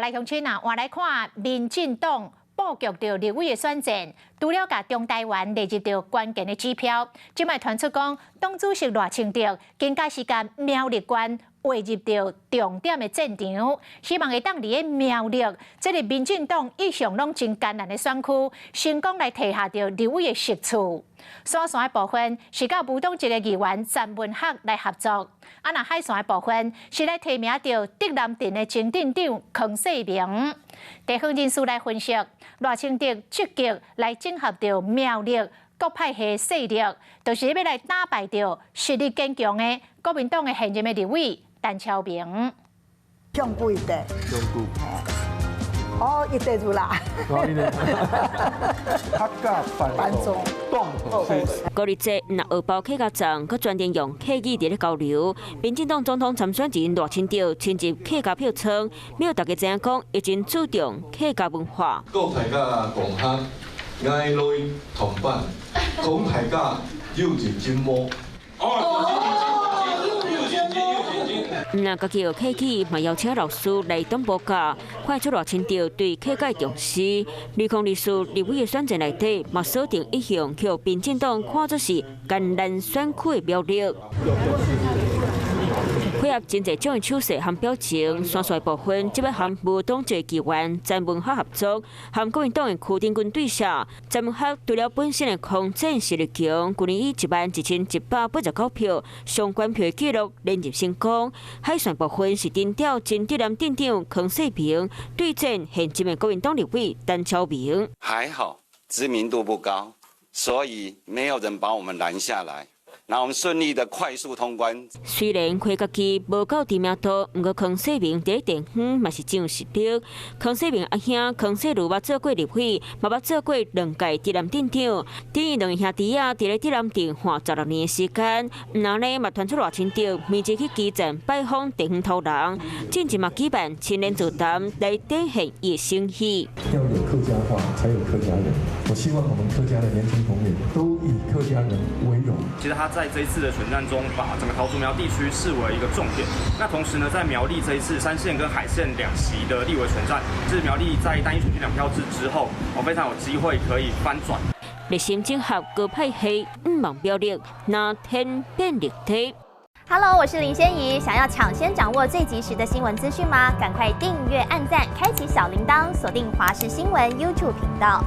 來鄉親啊，換來看民進黨布局著立委的選戰，除了共中台灣列入著關鍵的指標，這擺傳出講，黨主席賴清德更加是共苗栗縣劃入著重點的戰場，希望會當佇咧苗栗這个民進黨一向攏真艱難的選區，成功來提下著立委的席次。沙線的部分是佮無黨籍的議員詹文學來合作，啊，若海線的部分是來提名著竹南鎮的前鎮長康世明。地方人士來分析，賴清德積極來整合著苗栗各派系勢力，就是欲來打敗著實力堅強的國民黨的現任的立委陳超明。香菇一袋。香菇。哦，一袋就啦。客家飯粽，高立哲若荷包客家粽，閣專程用客語佇咧交流。民進黨總統參選人賴清德親入客家票倉，廟大家知影講，伊真注重客家文化。國大家共學，愛來同伴，講大家有認真摸。毋但家己學客語，嘛邀請老師來東部教，看出賴清德對客家重視。2024立委的選戰內底，嘛鎖定一向予民進黨看作是艱難選區的苗栗。配合真濟種的手勢和表情，山線部分這擺和無黨籍議員詹文學合作，和國民黨的區定軍對下。詹文學除了本身的空戰實力強，去年以11,189票上懸票的紀錄連任成功。海線部分是徵調前竹南鎮長康世平對戰現任的國民黨立委陳超明。還好知名度不高，所以沒有人把我們攔下來。那我們順利的快速通關。雖然開家己無夠知名度，毋過康世明佇咧地方嘛是真有實力。康世明阿兄康世儒捌做過立委，嘛捌做過兩屆竹南鎮長。等於兩个兄弟仔佇咧竹南鎮換16年的時間，毋但呢嘛傳出賴清德每日去基層拜訪地方頭人，進前嘛舉辦青年座談來展現伊的誠意。要有客家話，才有客家人。我希望我們客家的年輕朋友都以客家人為榮。其實他在這一次的選戰中，把整個桃竹苗地區視為一個重點。那同時呢，在苗栗這一次山線跟海線兩席的立委選戰，是苗栗在單一選區兩票制之後，我非常有機會可以翻轉。熱心整合各派系，毋忘苗栗，拿天變立體。 Hello，我是林仙怡。想要搶先掌握最及時的新聞資訊嗎？趕快訂閱、按讚、開啟小鈴鐺，鎖定華視新聞 YouTube 頻道。